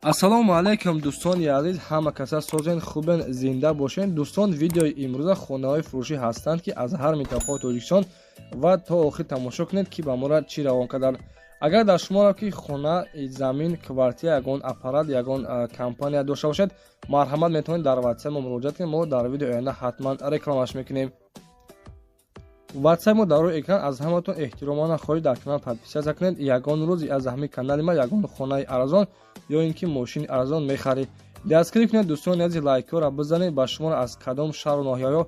Ассалому алайкум, дӯстони азиз, ҳама каса созен, хубен, зинда бошен. Дӯстон, видеои имрӯза хонаҳои фурӯшӣ ҳастанд, ки аз ҳар минтақаи Тоҷикистон, ва то охир тамошо кунед, ки ба мора чӣ равон карданд. Агар дар шуморо ки хона, замин, квартира, ягон аппарат, ягон компания дошта бошед, марҳамат, метавонед дар ватсап мо муроҷиат кунед. Мо дар видеои оянда ҳатман рекламаш мекунем. Ватсап мо дар рӯи экран. Аз ҳаматон эҳтиромона хоҳиш, дар канал подписаться кунед. Ягон рӯз аз ҳамин канали ма ягон хонаи арзон ё ин ки мошини арзон мехаред. Дастгирӣ кунед, дӯстони азиз, лайкҳоро бизанед. Ба шуморо аз кадом шаҳру ноҳияҳо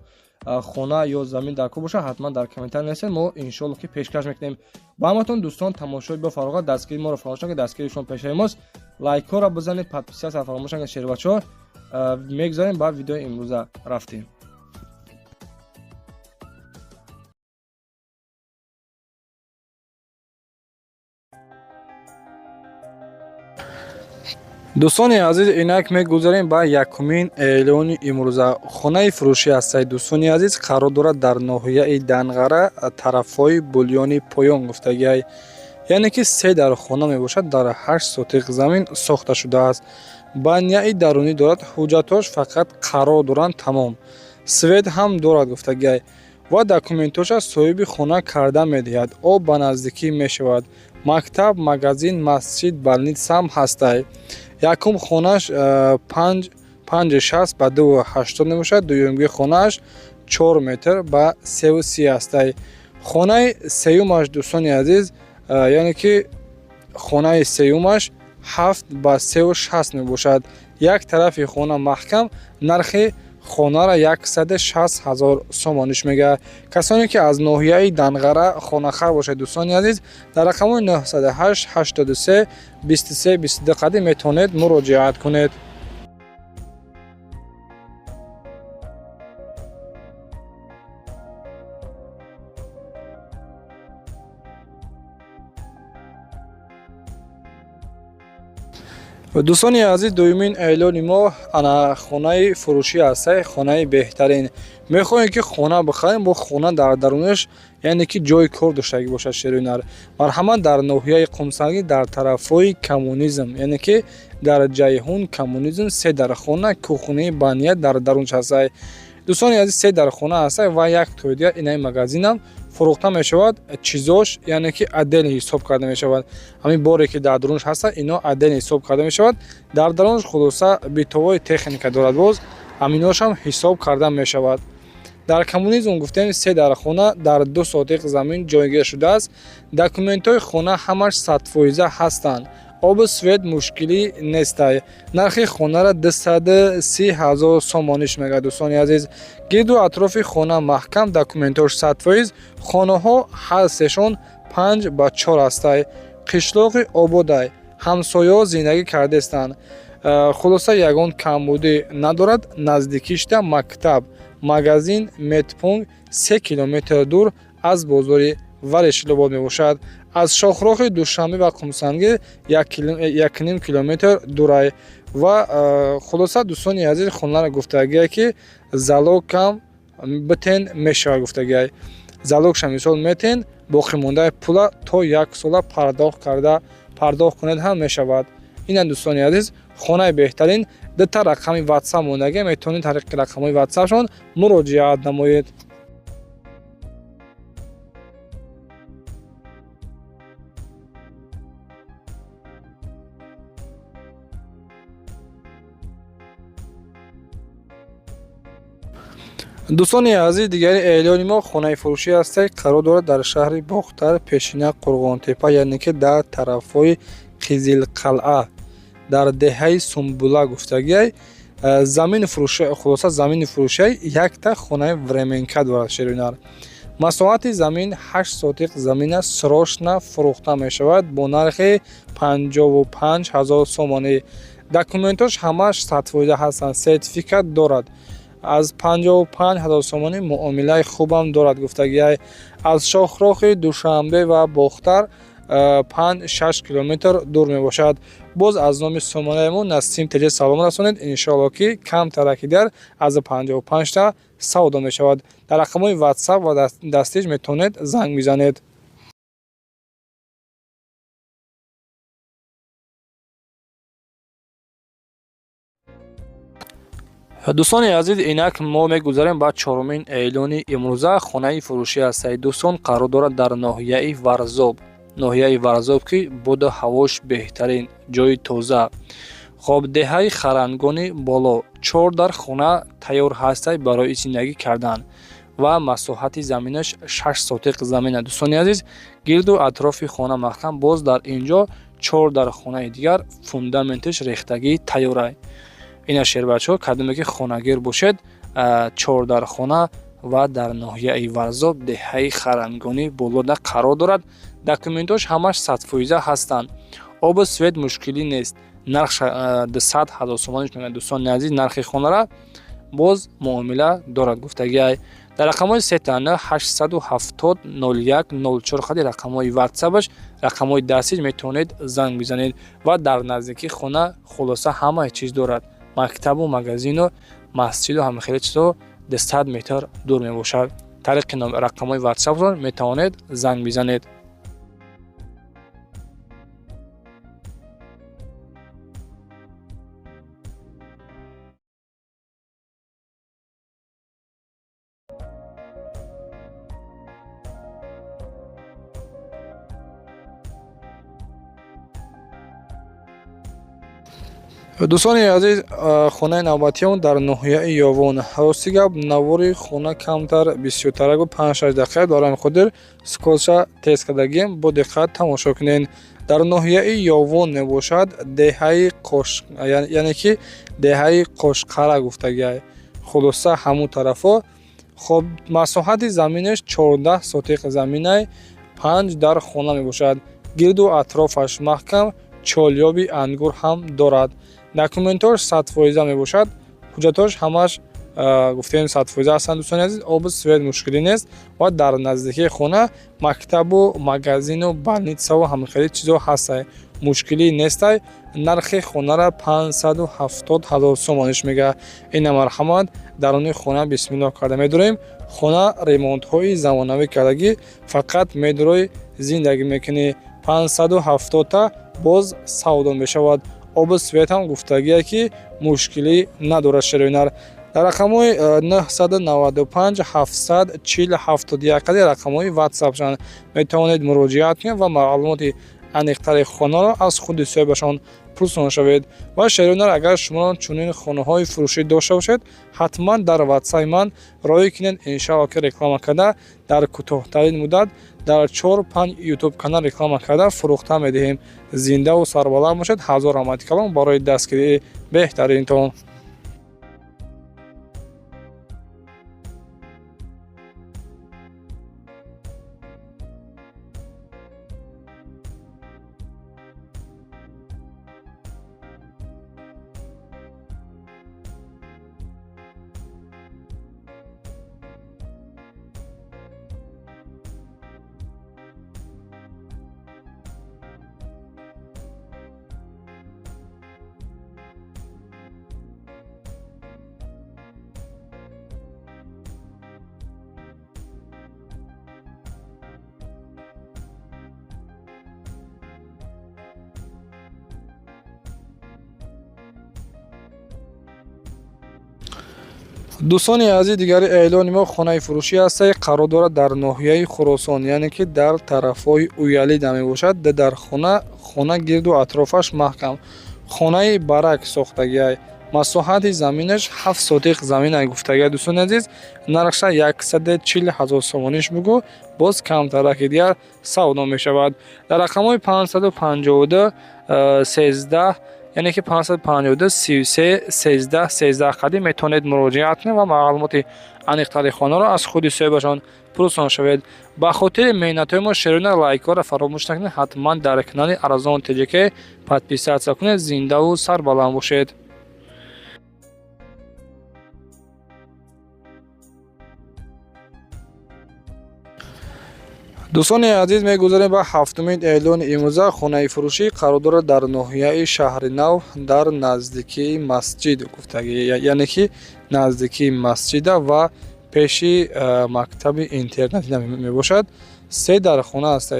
хона ё замин дар кор бошад, ҳатман дар комментарий нависед, мо иншоалло ки пешкаш мекунем ба ҳаматон. Дӯстон, тамошои бо фароғат, дастгирии моро фаромӯш накунед, дастгирии шумо пешаи мост. Лайкҳоро бизанед, подписаться фаромӯш накунед. Шербачаҳо, мегузарем ба видеои имрӯза, рафтем. Дӯстони азиз, инак мегузарем ба якумин эълони имрӯза. Хонаи фурӯшӣ ҳастад, дӯстони азиз, қарор дорад дар ноҳияи Данғара, тарафҳои Булёни Поён гуфтагиай, яъне ки се дар хона мебошад, дар 8 сотиқ замин сохта шудааст, баняи дарунӣ дорад, ҳуҷҷатҳош фақат қарор доранд, тамом, свет ҳам дорад гуфтагиай ва документҳоша соҳиби хона карда медиҳад. Об ба наздикӣ мешавад, мактаб, магазин, масҷид, больница ҳам ҳастай. Якум хонааш 5,60 ба 2,80 мебошад, дуюмги хонааш 4 метр ба 3,30 ҳастай. Хонаи сеюмаш, дӯстони азиз, яъне ки хонаи сеюмаш 7 ба 3,60 мебошад. Як тарафи хона маҳкам. Нархи хонаро 160 000 сомониш мегӯяд. Касоне ки аз ноҳияи Данғара хонахар бошед, дӯстони азиз, дар рақамҳои 908 83 23 22 қадим метавонед муроҷиат кунед. Дӯстони азиз, дуюмин эълони мо ана хонаи фурӯшӣ ҳастай. Хонаи беҳтарин. Мехоҳем ки хона бихарем, бо хона дар дарунаш, яъне ки ҷои кор доштагӣ бошад, шерӯнар, марҳамат, дар ноҳияи Қумсангӣ, дар тарафҳои Коммунизм, яъне ки дар Ҷайҳун, Коммунизм, се дар хона, кухняи баня дар дарунаш ҳастай. Дӯстони азиз, се дар хона ҳастай ва як тои дигар инаи магазинам фурӯхта мешавад. Чизош, яъне ки отдельно ҳисоб карда мешавад. Ҳамин боре ки дар дарунаш ҳаста, ино отдельно ҳисоб карда мешавад. Дар дарунаш хулоса бытовой техника дорад, боз ҳаминошам ҳисоб карда мешавад. Дар Коммунизм гуфтем, се дар хона дар 2 сотиқ замин ҷойгир шудааст. Документҳои хона ҳамаш 100% ҳастанд, обу свет мушкилӣ нестай. Нархи хонаро 230 000 сомониш мегӯяд. Дӯстони азиз, гирду атрофи хона маҳкам, документҳош 100%. Хонаҳо ҳар сешон 5 ба 4 ҳастай. Қишлоқи ободай, ҳамсояҳо зиндагӣ кардастанд. Хулоса, ягон камбудӣ надорад. Наздикишта мактаб, магазин, медпункт, 3 километр дур аз бозори Варешилобод мебошад. Аз шохроҳи Душанбе ва Қумсангӣ 1,5 километр дурай. Ва хулоса, дӯстони азиз, хонаро гуфтагие ки залогам битен мешавад гуфтагиай. Залогша мисол метен, боқимондаи пула то як сола пардохт карда пардохт кунед ҳам мешавад. Ина, дӯстони азиз, хонаи беҳтарин. Дута рақами ватсап мондагӣ, метавонед тариқи рақамҳои ватсапшон муроҷиат намоед. Дӯстони азиз, дигари эълони мо хонаи фурӯшӣ ҳастад, қарор дорад дар шаҳри Бохтар, пешина Қурғонтепа, яъне ки дар тарафҳои Қизилқалъа, дар деҳаи Сумбула гуфтагиай. Замини фурӯши, хулоса, замини фурӯшиай якта хонаи временка дорад, шеринар. Масоҳати замин 8 сотиқ замин аст. Срочно фурӯхта мешавад бо нархи 55 000 сомонӣ. Документҳош ҳамааш 100% ҳастанд, сертификат дорад. Аз 55 000 сомонӣ муомилаи хубам дорад гуфтагиай. Аз шохроҳи Душанбе ва Бохтар 5-6 километр дур мебошад. Боз аз номи сомонаи мо Насим Теҷа салом расонед. Иншоалло ки камтараки дигар аз 55-та савдо мешавад. Дар рақамҳои ватсап ва дастиш метавонед занг бизанед. Дӯстони азиз, инак мо мегузарем ба чорумин эълони имрӯза. Хонаи фурӯшӣ ҳастаи, дӯстон, қарор дорад дар ноҳияи Варзоб, ноҳияи Варзоб, ки боду ҳавош беҳтарин, ҷои тоза. Хоб, деҳаи Харангони Боло, чор дар хона тайёр ҳастай барои зиндагӣ кардан ва масоҳати заминаш 6 сотиқ замина. Дӯстони азиз, гирду атрофи хона маҳкам. Боз дар ин ҷо чор дар хонаи дигар фундаменташ рехтагӣ тайёрай. Ина, шербачаҳо, кадоме ки хонагир бошед, чор дар хона ва дар ноҳияи Варзоб, деҳаи Харангонӣ Болода қарор дорад. Документош ҳамаш 100% ҳастанд, обу свет мушкилӣ нест. Нарх 200 000 сомониш мегӯяд, дӯстони азиз, нархи хонара боз муомила дорад, гуфтагиай. Дар рақамҳои сетана 870 01 04 хади рақамҳои ватсапаш, рақамҳои дастиш метавонед занг бизанед. Ва дар наздикии хона хулоса ҳамаи чиз дорад: мактабу магазину масҷиду ҳамахели чизҳо 200 метр дур мебошад. Тариқи рақамҳои ватсапро метавонед занг бизанед. Дӯстони азиз, хонаи навбатиамон дар ноҳияи Ёвон. Рости гап, навори хона камтар бисёртарак буд, 5-6 дақиқа. Дар ҳамин хотир скоростша тез кардагием, бо диққат тамошо кунед. Дар ноҳияи Ёвон мебошад, деҳаи Қош, яъне ки деҳаи Қошқара гуфтагиай, хулоса ҳамун тарафҳо. Хоб, масоҳати заминаш 14 сотиқ заминай, панҷ дар хона мебошад, гирду атрофаш маҳкам, чолёби ангур ҳам дорад. Документҳош 100% мебошад, ҳуҷҷатҳош ҳамаш, гуфтем, 100% ҳастанд. Дӯстони азиз, обу свет мушкилӣ нест ва дар наздикии хона мактабу магазину больницаву ҳамахели чизҳо ҳастай, мушкилӣ нестай. Нархи хонара 570 000 сомониш мега. Ина, марҳамат, даруни хона бисмиллоҳ карда медурем. Хона ремонтҳои замонавӣ кардагӣ, фақат медурой, зиндагӣ мекунӣ. 570-та боз савдо мешавад. Обу свет ҳам гуфтагие, ки мушкилӣ надорад. Шероинар дар рақамҳои 995 740 71 қади рақамҳои ватсапшан метавонед муроҷиат кунед ва маълумоти аниқтари хонаро аз худи соҳибашон пурсон шавед. Ва, шероинар, агар шумо чунин хонаҳои фурӯшӣ дошта бошед, ҳатман дар ватсапи ман роҳӣ кунед. Иншаалло, ки реклама карда, дар кӯтоҳтарин муддат дар чор панҷ ютуб канал реклама карда, фурӯхта медиҳем. Зиндаву сарбаланд бошед. Ҳазор раҳмати калон барои дастгирии беҳтаринтон. Дӯстони азиз, дигари эълони мо хонаи фурӯшӣ ҳастае, қарор дорад дар ноҳияи Хуросон, яъне ки дар тарафҳои Уялида мебошад. Дар хона, хона гирду атрофаш маҳкам, хонаи барак сохтагиай. Масоҳати заминаш 7 сотиқ заминай, гуфтагиай. Дӯстони азиз, нархша 140 000 сомониш бугӯ, боз камтараки дигар савдо мешавад. Дар рақамҳои 552 13, яъне ки 552 33 13 13 қадим метавонед муроҷиат кунед ва маълумоти аниқтари хонаро аз худи соҳибашон пурсон шавед. Ба хотири меҳнатҳои мо, шерона, лайкҳоро фаромӯш накунед. Ҳатман дар канали Арзон ТЖК подписаться кунед. Зиндаву сарбаланд бошед. Дӯстони азиз, мегузарем ба ҳафтумин эълони имрӯза. Хонаи фурӯшӣ қарор дорад дар ноҳияи Шаҳри Нав, дар наздикии масҷид гуфтагӣ, яъне ки наздикии масҷида ва пеши мактаби интернатӣ мебошад. Се дар хона аст,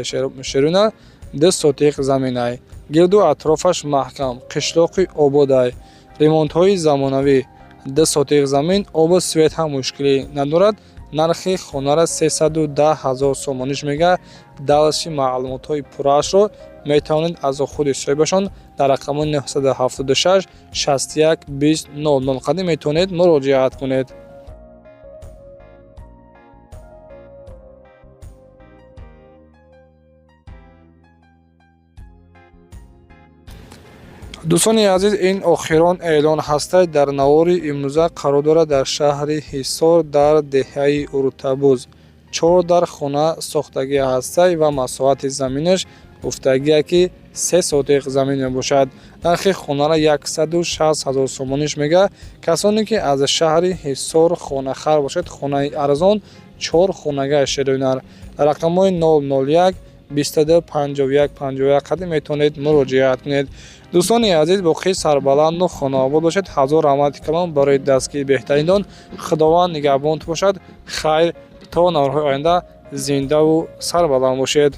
шеруна, 2 сотиқ заминай, гирду атрофаш маҳкам, қишлоқи ободай, ремонтҳои замонавӣ. 2 сотих замин, обу свет ҳам мушкилӣ надорад. Нархи хонара 310 ҳазор сомониш мега. Дальше маълумотҳои пурраашро метавонед аз худи соҳибашон дар рақамҳои 976 61 20 00 қадим метавонед муроҷиат кунед. Дӯстони азиз, ин охирон эълон ҳастад дар навори имрӯза. Қарор дорад дар шаҳри Ҳисор, дар деҳаи Уртабуз. Чор дар хона сохтагӣ ҳастад ва масоҳати заминаш гуфтагие ки 3 сотих замин мебошад. Нархи хонара 160 ҳазор сомониш мега. Касоне ки аз шаҳри Ҳисор хонахар бошед, хонаи арзон, чор хонага шероинар. Дар рақамҳои 001 22 51 51 қадим метавонед муроҷиат кунед. Дӯстони азиз, боқӣ сарбаланду хонаобод бошед. Ҳазор раҳмати калон барои дастгири беҳтаринтон. Худованд нигаҳбонтон бошад. Хайр, то наворҳои оянда зиндаву сарбаланд бошед.